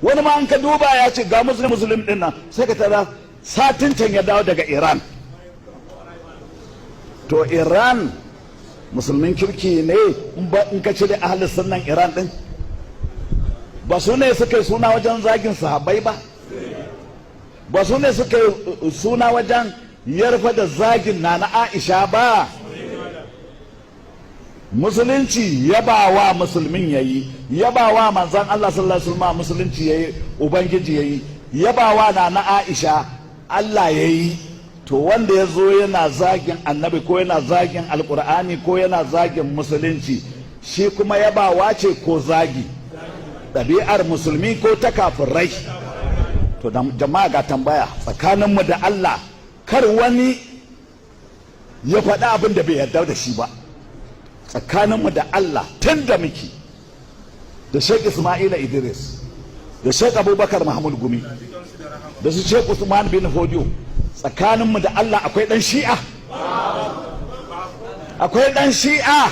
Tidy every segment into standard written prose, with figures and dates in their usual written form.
Wani ma an ka duba ya ce ga Muslim Muslim din nan, sai ka tara satin can ya dawo daga Iran. To, Iran musulmin kirki ne? In ka cire ahalin sunnan Iran din, ba su ne suka yi suna wajen zagin sahabbai ba? Ba su ne suka yi suna wajen yarfa da zagin na na Aisha ba? Musulunci yabawa musulmin yayi, yabawa manzon Allah sallallahu alaihi wasallam musulunci yayi, ubangiji yayi, yabawa na na Aisha Allah yayi. To, wanda ya zo yana zagin Annabi ko yana zagin Alkur'ani ko yana zagin musulunci, shi kuma yabawa ce ko zagi? Ɗabi'ar musulmi ko ta kafirai? To jama'a, ga tambaya tsakaninmu da Allah, kar wani ya faɗi abin da bai yarda da shi ba. Tsakaninmu da Allah, tun da muke da Sheikh Ismaila Idris, da Sheikh Abubakar Mahmud Gumi, da su Sheikh Usman bin Fodio, tsakaninmu da Allah, akwai ɗan Shi'a? Akwai ɗan Shi'a?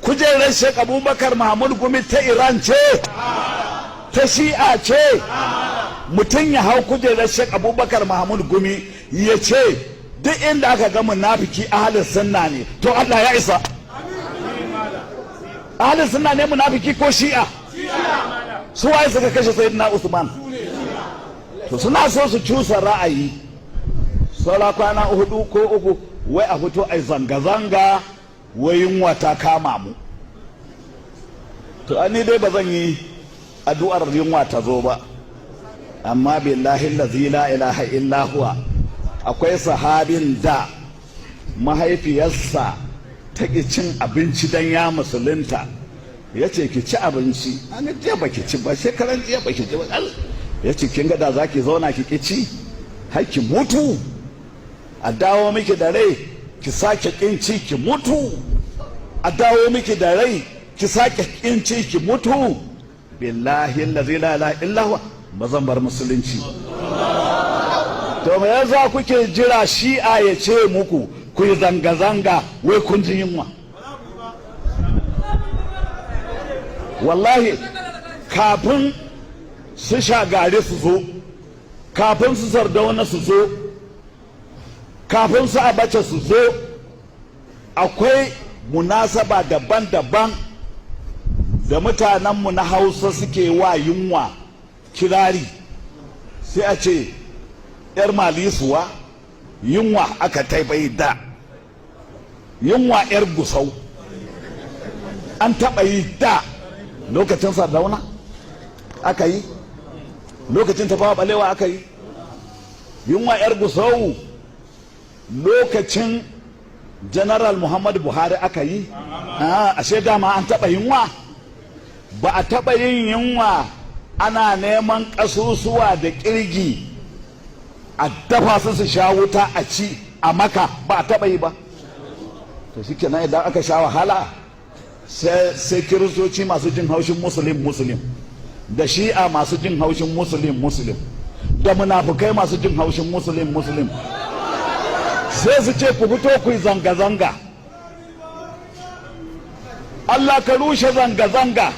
Kujerar Sheikh Abubakar Mahmud Gumi ta Iran ce? Ta Shi'a ce? Mutum ya hau kujerar Sheikh Abubakar Mahmud Gumi ya ce duk inda aka ga munafiki ahalin sunna ne, to Allah ya isa. Ahalin sunna ne munafiki ko Shi'a? Su waye suka kashe Sayyidina Usman? To, suna so su cusa ra'ayi, saura kwana 4 ko 3, wai a fito ai zanga-zanga, wai yunwa ta kama mu. To, ni dai ba zan yi addu'ar yunwa ta zo ba, amma billahi allazi la ilaha illa huwa, akwai sahabin da mahaifiyarsa ta ƙi cin abinci don ya musulunta, ya ce, "Ki ci abinci, an jiya ba ki ci ba, shekaran jiya ba ki ci ba." Ya ce, "Kin ga da za ki zauna ki ƙi ci har ki mutu, a dawo miki da rai ki sake ƙin ci ki mutu, a dawo miki da rai ki sake ƙin ci ki mutu, billahi allazi la ilaha illa huwa, ba zan bar musulunci." To, me yasa kuke jira Shi'a ya ce muku ku yi zanga-zanga wai kun ji yunwa? Wallahi kafin su Shagari su zo, kafin su Sardauna su zo, kafin su Abacha su zo, akwai munasaba daban-daban da mutanenmu na Hausa suke wa yunwa kirari. Sai a ce yar malisuwa, yunwa aka taibai da yunwa, yar Gusau an taɓa yi da lokacin Sardauna aka yi, lokacin Tafawa Balewa aka yi yunwa yar Gusau, lokacin General Muhammadu Buhari aka yi. Ashe dama an taɓa yunwa? Ba a taɓa yin yunwa ana neman ƙasusuwa da ƙirgi a dafa su, su sha wuta a ci a maka, ba a taɓa yi ba. To shi kenan, idan aka sha wahala, sai Kiristoci masu jin haushin Muslim Muslim, da Shi'a masu jin haushin Muslim Muslim, da munafukai masu jin haushin Muslim Muslim, sai su ce ku fito ku yi zanga-zanga. Allah ka rushe zanga-zanga.